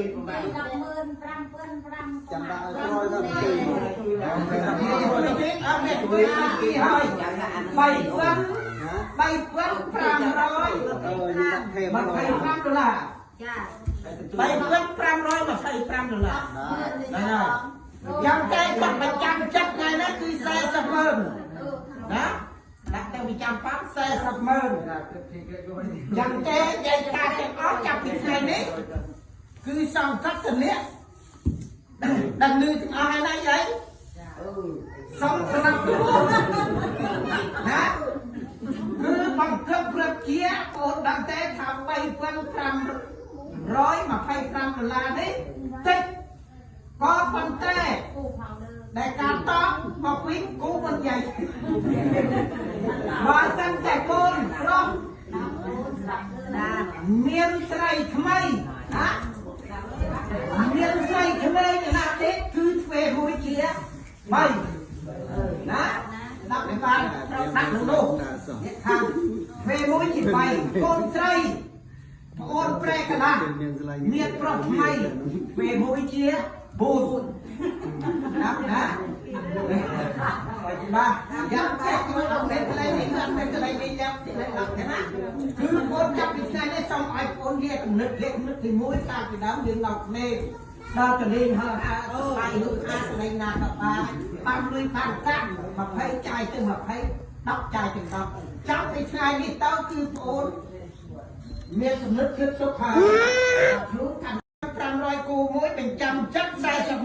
ជួយប្រហែល 15500 ចាំដាក់ឲ្យក្រោយដល់អង្គុយមក ទេអត់មានធ្វើពីហើយ3000 3500 អឺយើងដាក់ថែម 25ដុល្លារ ចា 3525ដុល្លារហ្នឹងហើយយ៉ាងតែគាត់ប្រចាំចិត្តថ្ងៃនេះគឺ40ម៉ឺនណាដាក់ទៅប្រចាំប៉ា40ម៉ឺនយ៉ាងតែយាយតាទាំងអស់ចាប់ពីថ្ងៃនេះគឺសង្កត់តនៈដឹងលឺទាំងអស់ហើយណាយាយសុំប្រាប់ណាគឺបង្កឹបព្រឹកជាអូនដឹងទេថា3525ដុល្លារនេះតិចក៏ប៉ុន្តែ គូផងលើ ដែលការតបមកវិញគូមិនយាយបើសិនតែកូនប្រុសមានស្រីថ្មីណាមានស្រីក្មេងណាស់ទេគឺទ្វេមួយជា3ណាដាក់ទៅបានត្រូវដាក់ក្នុងនោះនេះខាងទ្វេមួយជា3កូនស្រីប្អូនប្រែកណាស់ មានស្លាយ មានប្រុសថ្មីទ្វេមួយជា4ណាណាបាទយ៉ាងតែគឺអត់មានកន្លែងនេះអត់មានកន្លែងនេះយ៉ាងទីនេះដល់ទេណាគឺបងចាប់ពីថ្ងៃនេះសូមឲ្យបងនិយាយកំណត់លេខកំណត់ទី1តាពីដើមយើងនៅក្មេងដល់កលេងហើហើបាយលុយអាកន្លែងណាក៏បានបានលុយបានកាក់20ចាយទៅ20 10ចាយទៅ10ចាប់ពីថ្ងៃនេះទៅគឺបងមានកំណត់គិតទុកហើយខ្លួនកាន់500គូមួយបញ្ចាំចិត្ត40